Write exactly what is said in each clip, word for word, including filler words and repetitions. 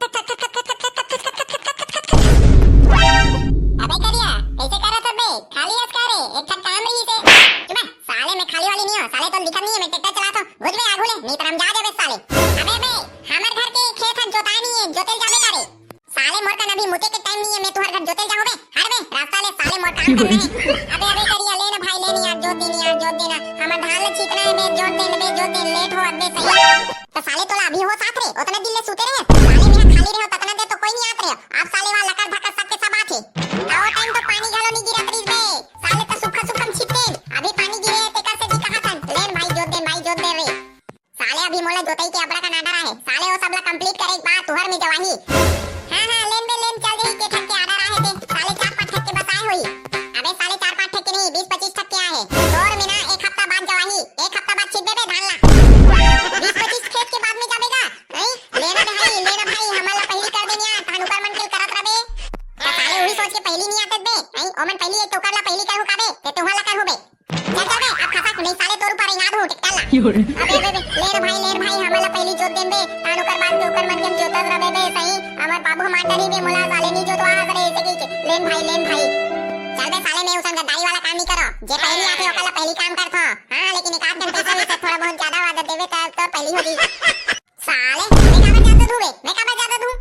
अबे करिया, कैसे करत हस बे? खाली हस का रे? एक ठन काम रहिसे। चुप बे, साले मैं खाली वाली नहीं हूँ, साले तो दिखत नहीं है, मैं ट्रैक्टर चलात हूँ। घुस बे आगू ले, नहीं तो हम जा देबे साले। अबे बे, हमर घर के खेत हन जोताए नहीं है, जोते ल जाबे का रे? साले मोर कन अभी मुते के टाइम नहीं है, मैं तुहर घर जोते ल जाहूँ बे? हट बे, रास्ता ले साले मोर काम करना है। अबे अबे करिया, ले ना भाई, ले ना यार, जोत दे ना यार, जोत दे ना। हमर धान ले छीतना है बे, जोत दे ना बे, जोत दे ना, लेट होवत बे सही। तो साले तोला अभी होस आत रे, ओतना दिन ले सुते रहे। साले मेहा खाली रहे, ततना देर तो कोई नहीं आत रहे। अब साले वहाँ लकर धकर सबके सब आत हे। आ ओ टाइम तो पानी घलो नहीं गिरत रहिस बे। साले तो सुखा सुखम छिपते। अभी पानी गिरे हे, तेकर से जी कहा थन। लेन भाई जोत दे, भाई जोत दे रे। साले अभी मोला जोतई के अबड़ा कन आर्डर आहे। साले ओ सब ला कंप्लीट करे के बाद तुहर में जवाही। हाँ, हाँ, लेन बे लेन, चल जाही के ठन के आर्डर आहे ते। साले चार पाँच ठन के बस आए होही। अबे साले चार पाँच ठन के नहीं, बीस पच्चीस ठन के आहे। तोर में ना एक हफ्ता बाद जवाही। एक हफ्ता बाद छिप देबे धान ला। बीस पच्चीस खेत के बाद में जाबे गा। नहीं, लेना भाई, लेना भाई, हमन ला पहली कर देन यार, तहन उकर मन के करत रबे। त साले उही सोच के पहली नहीं आते बे। नहीं, ओमन पहली एक ओकर ला पहली करहु काबे, ते तुहा ला करहु बे। चल, चल बे, अब खसक नहीं साले तोर ऊपर रेंगा दूं ट्रैक्टर ला। अबे, अबे, अबे, लेन भाई, लेन भाई, हमन ला पहली जोत देन बे, तहन ओकर बाद के ओकर मन के हम जोतत रबे बे, सही, हमर बाबू हमार डरी बे, मोला साले नहीं जोतवा हस रे, ऐसे कहिके, लेन भाई, लेन भाई। चल बे साले, मैं उसन गद्दारी वाला काम नहीं करो, जे पहली आथे ओकर ला पहली काम करथो। हाँ, लेकिन एक आध दिन पैसा वैसा थोड़ा बहुत ज्यादा वादा देबे त तोर पहली हो जी। साले, मैं काबर ज्यादा दूं बे? मैं काबर ज्यादा दूं?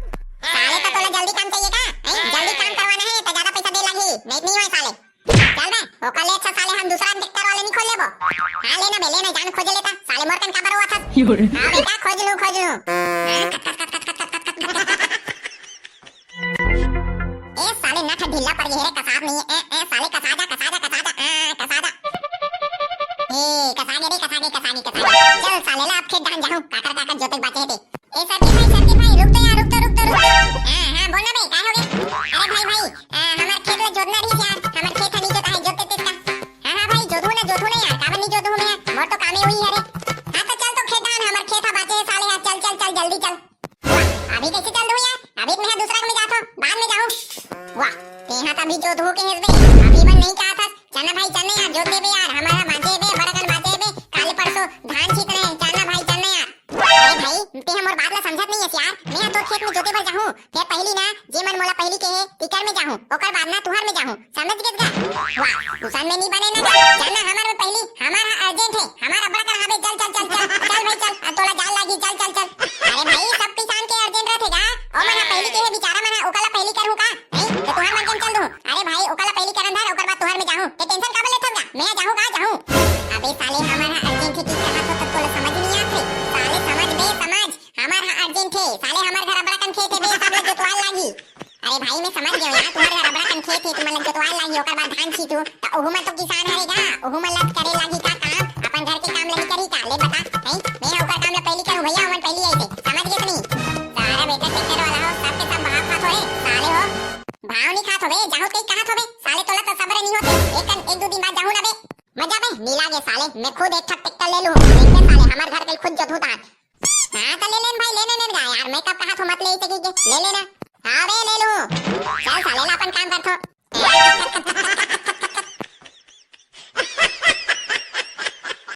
साले, तो तोला जल्दी काम चाहिए का? हैं? जल्दी काम करवाना है, तो ज्यादा पैसा दे लगही। नहीं, नहीं होय साले। चल बे, ओकर ले अच्छा साले हम दूसरा ट्रैक्टर वाले नहीं खोज लेबो। हाँ, लेना बे, लेना, जान खोज लेता। साले, मोर कन काबर रोवत हस? हाँ बेटा, खोज लूं, खोज लूं। हाँ, खट, खट, खट। ए साले, नट ढीला पड़ गया रे, कसात नहीं है। ए, ए, साले, कसा जा, कसा जा, कसा जा, आ, कसा जा। ए, कसा गे रे, कसा गे, कसा गे, कसा गे। चल साले, ला अब खेत धान जाहूं, काकर, काकर जोते बाचे हे ते। ए सरके भाई, सरके भाई, रुक तो यार, रुक तो, रुक तो, रुक तो। हाँ, हाँ, बोल ना बे, काय हो गया? अरे भाई, भाई, आ, हमर खेत ला जोतना रहिस यार, हमर खेत ह नहीं जोता है, जोते तेत का। हाँ, हाँ भाई, जोतहूं ना, जोतहूं ना यार, काबर नहीं जोतहूं मैं यार, मोर तो कामे वही है रे। हाँ तो चल तो खेत धान, हमर खेत ह बाचे है साले यार, चल, चल, चल, जल्दी चल। वाह, अभी कैसे चल दूं यार? अभी तो मैं दूसरा में जाता हूँ, बाद में जाऊँ। वाह, तेहा तो अभी जोतहूं के हेस बे, अभी बन नहीं कहा था। चल ना भाई, चल ना यार, जोत देबे यार, हमर बाचे बे, बड़कन बाचे बे, काले परसों धान छीत रहे, चल ना भाई, चल ना यार। अरे भाई, तेहा मोर बात ला समझत नहीं है यार, मैं तोर खेत में जोते बर जाहूँ, फेर पहली ना, जे मन मोला पहली कहे, तिकर में जाहूँ, ओकर बाद ना तुहर में जाहूँ। समझ गेस गा? वाह, उसन में नहीं बने ना गा। चल ना हमर में पहली, हमर हा अर्जेंट है, हमर अबड़ा कर हावे, चल, चल, चल, चल, चल भाई चल, अब तोला जाल लागी, चल, चल, चल। अरे भाई, सब किसान के अर्जेंट रहथे गा, ओ मन हा पहली के है, बेचारा मन हा, ओकला पहली करहूँ का? हैं? तो तुहर मन के चल दूँ। अरे भाई, ओकला पहली करन धर, ओकर बाद तुहर में जाहूँ। ते टेंशन काबर लेथस गा? मैं जाहूँ का? जाहूँ। अबे साले, हमर हा अर्जेंट है, की कहा तो तब तोला समझ नहीं आथे। साले समझ बे, समझ। हमर हा अर्जेंट हे, साले हमर घर अबड़ा कन खेत हे बे, सब ल जोतवाल लागी। अरे भाई, मैं समझ गया यार, तुम्हर घर अबड़ा कन खेत हे, तुमन ल जोतवाल लागी, ओकर बाद धान छीटू, त ओहू मन तो किसान हरे गा, ओहू मन ल करे लागी का काम, अपन घर के काम ल नहीं करी का, ले बता, हैं? मैं हा ओकर काम ल पहली करूँ भैया, ओमन पहली आइसे, समझ गेस नहीं? सारा बेटा ट्रैक्टर वाला हो, सबके सब भाव खात हो रे, साले हो। भाव नहीं खात हो बे, जाहूँ कहीं कहत हो बे, साले तोला तो सब्र नहीं होते, एक कन, एक दो दिन बाद जाहूँ ना बे। मजा बे, मिला गे साले, मैं खुद एक ठक ट्रैक्टर ले लूँ, देख बे साले, हमर घर के खुद जोतहूँ तान। हाँ, तो ले लेन भाई, ले लेन गा यार, मैं कब कहा थो मत ले इसे कहिके, ले लेना। हाँ बे, ले लूँ। चल साले, ला अपन काम कर थो।